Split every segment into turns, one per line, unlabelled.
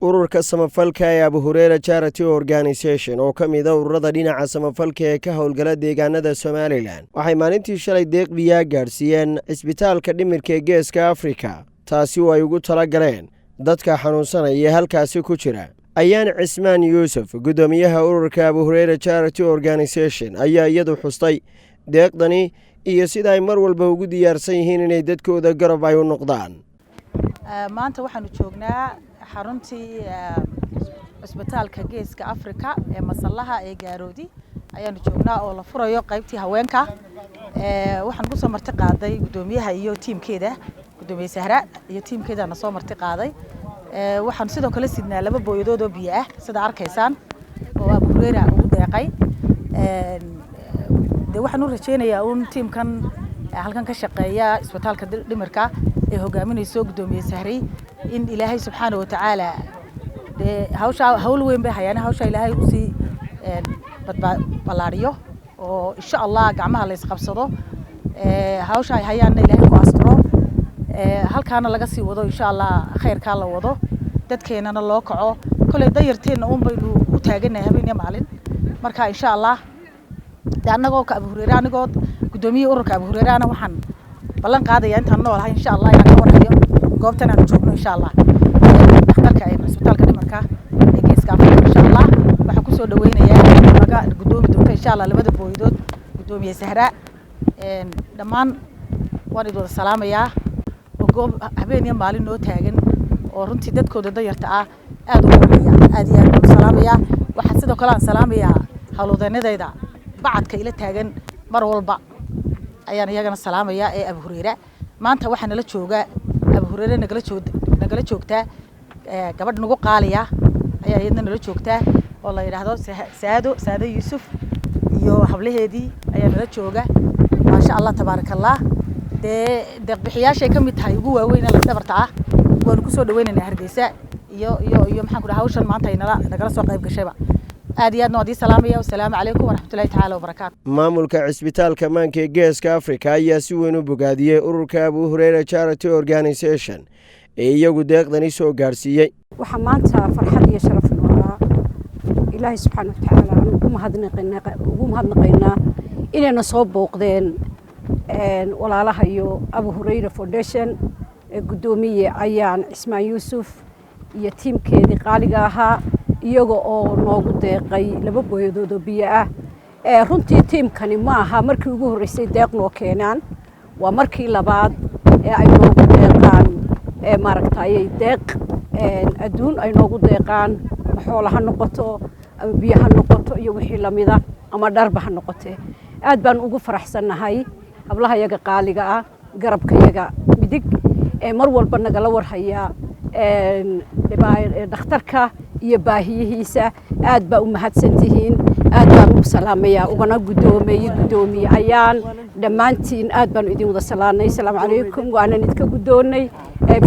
Ururka samafalka ee Abu Hureyra Charity Organisation, oo ka mida ururada dhinaca samafalka ee ka howlgala deegaanada Somaliland, waxay maalintii shalay deeq biyaa gaadhsiiyeen Cisbitaalka Dhimirka ee Geeska Afrika, taasi oo ay ugu tala galeen dadka xanuunsanaya halkaasi ku jira. Ayaan Cismaan Yuusuf, guddoomiyaha ururka Abu Hureyra Charity Organisation, ayaa iyadu xustay deeqdani iyo sida ay mar walba ugu diyaarsan yihiin inay dadkooda garab ay u noqdaan.
Maanta waxaanu joognaa xaruntii Cisbitaalka Geeska Africa ee Masallaha ee Gaaroodi ayaanu joognaa, oo la furayo qaybtii haweenka. Waxaan kusoo marti qaaday guddoomiyaha iyo tiimkeeda, Guddoomiye Sahra iyo tiimkeedana soo marti qaaday. Waxaan sidoo kale sidnaa laba booyadood oo biyo ah, sida arkaysaan, oo Abu Hureyra ugu deeqay. De waxaan u rajeynayaa uun tiimkan halkan ka shaqeeya isbitaalka dhimirka ee hogaaminayso Guddoomiye Sahri in Ilaahay subxaana watacaala dee hawshaa hawl weyn bay hayaan, hawshaa Ilaahay usii ballaadhiyo, oo insha Allah gacmaha la isqabsado, hawsha ay hayaanna Ilaahay ku asturo, halkaana laga sii wado insha Allah, khayrkaa la wado, dadkeenana loo kaco. Kolley dayarteenna uun baynu u taaganahay habeen iyo maalin. Marka insha Allah de annagoo ka Abu Hureyre, anigoo guddoomiyihii ururka Abu Hureyreana, waxaan ballan qaadaya intaan noolahay insha Allah inaan ka warhayo goobtan aan joogno insha Allah, dhakhtarka Cisbitaalka Dhimarka ee Geeska Afrika. Insha Allah waxaan kusoo dhaweynayaa, naga guddoomi doonta insha Allah labada booyadood, Guddoomiye Sahra. Dhammaan waan idin wada salaamayaa, oo goob habeen iyo maalin noo taagan oo runtii dadkooda dayarta ah aada u warhaya, aad iyo aad baan u salaamayaa. Waxaan sidoo kale aan salaamayaa howlwadeenadayda bacadka ila taagan mar walba ayaan iyagana salaamayaa ee Abu Hureyra. Maanta waxaa nala jooga Abu Hureyre, nagala joogtaa gabadh nagu qaaliya ayaa iyadna nala joogtaa, oo la yidhaahdo Saado, Saado Yuusuf, iyo hablaheedii ayaa nala jooga. Maasha Allah, tabaaraka Allah. Dee deeqbixiyaashay ka mid tahay ugu waaweyn ee lafdhabarta ah. Waanu kusoo dhaweynaynaa Hargeysa iyo maxaan ku dhaha, hawshan maanta ay nagala soo qayb gashayba. Aad iyo aadna waan idii salaamaya. Wasalaamu calaykum waraxmatullahi tacaala wabarakaatu.
Maamulka Cisbitaalka Maanka ee Geeska Afrika ayaa si weyn u bogaadiyey ururka Abu Hureyra Charity Organisation ee iyagu deeqdani soo gaadhsiiyey.
Waxaa maanta farxad iyo sharaf noo ah, Ilaahay subxaana watacaala aan ugu mahadnaqaynaa, inayna soo booqdeen walaalaha iyo Abu Hureyra Foundation ee guddoomiye Ayaan Cismaan Yuusuf iyo tiimkeedii qaaliga ahaa, iyaga oo noogu deeqay laba booyadood oo biyo ah. Runtii tiimkani ma aha markii ugu horreysay deeq noo keenaan, waa markii labaad ee ay noogu deeqaan, maaragtayay deeq adduun ay noogu deeqaan, ama xoola ha noqoto ama biyo ha noqoto iyo wixii lamida ama dharba ha noqotee. Aad baan ugu faraxsannahay hablaha yaga qaaliga ah, garabka yaga midig ee mar walba nagala warhaya dhakhtarka iyo baahiyihiisa. Aad baa u mahadsantihiin, aad baan u salaamayaa ugana guddoomeeyey Guddoomiye Ayaan. Dhammaantiin aad baanu idin wada salaanay. Asalaamu calaykum. Waanan idinka guddoonnay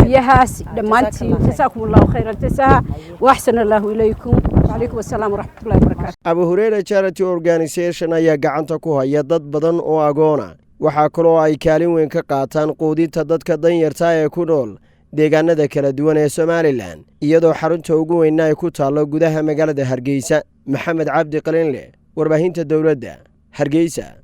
biyahaas dhammaantiin. Jasaakum Allahu khayra aljasaa waaxsan Allahu ilaykum. Wacalaykum assalaam waraxmatullahi wabarakaatu.
Abu Hureyra Charity Organisation ayaa gacanta ku haya dad badan oo agoona. Waxaa kaloo ay kaalin weyn ka qaataan quudinta dadka danyarta ee ku nool deegaanada kala duwan ee Somaliland, iyadoo xarunta ugu weynna ay ku taallo gudaha magaalada Hargeysa. Maxamed Cabdi Qalinleh, warbaahinta dowladda, Hargeysa.